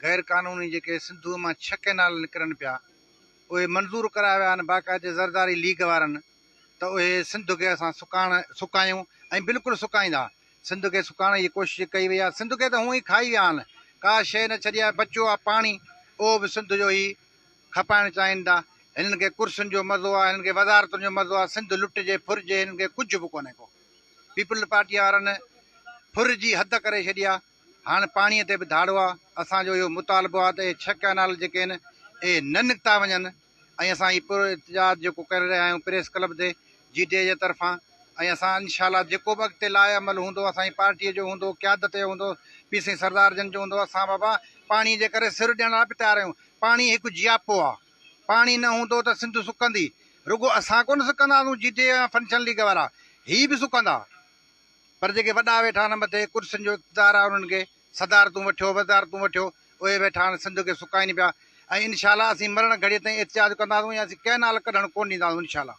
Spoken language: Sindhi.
غير قانوني جيڪي سنڌوء مان ڇھ ڪئنال نڪرن پيا اهي منظور ڪرايا ويا آهن باقاعدي زرداري ليگ وارن ته اهي سنڌ کي اسان سڪاڻ سڪايون ۽ بلڪل سڪائيندا سنڌ کي سڪائڻ جي ڪوشش ڪئي وئي آهي سنڌ کي ته هونء ئي کائي ويا آهن ڪا شيء نه ڇڏي آهي بچيو آهي پاڻي اهو به سنڌ جو هي کپائڻ چاهين ٿا هنن کي ڪرسين جو مزو آهي هنن کي وزارتن جو مزو آهي سنڌ لٽجي ڦرجي هنن کي ڪجهه به ڪونهي ڪو پيپلز پارٽي وارن ڦر جي حد ڪري ڇڏي آهي هاڻ پاڻي تي به ڌاڙو آهي اسان جو اهو مطالبو آهي ته اهي ڇھ ڪئنال جيڪي آهن اهي نه نڪتا وڃن ۽ اسان هي پر احتجاج جيڪو ڪري رهيا آهيون پريس ڪلب تي جي ڊي اي جي طرفان ۽ اسان انشاء الله جيڪو به اڳتي لاء عمل هوندو اسان جي پارٽي جو هوندو قيادت جو هوندو پير سائين سردار جن جو هوندو اسان بابا پاڻي جي ڪري سر ڏيڻ لاء به تيار آهيون پاڻي هڪ جياپو آهي پاڻي نه هوندو ته سنڌ سڪندي رڳو اسان ڪونه سڪنداسون جي ڊي اي يا فنڪشن ليگ وارا هي به سڪندا پر جيڪي وڏا ويٺا آهن مٿي ڪرسين جو اقتدار آهي انهن کي صدارتون وٺيو وزارتون وٺيو اهي ويٺا آهن سنڌ کي سڪائين پيا ۽ انشاء الله اسين مرڻ گهڙي تائين احتجاج ڪنداسون ۽ اسين ڪئنال ڪڍڻ ڪونه ڏينداسون انشاء الله.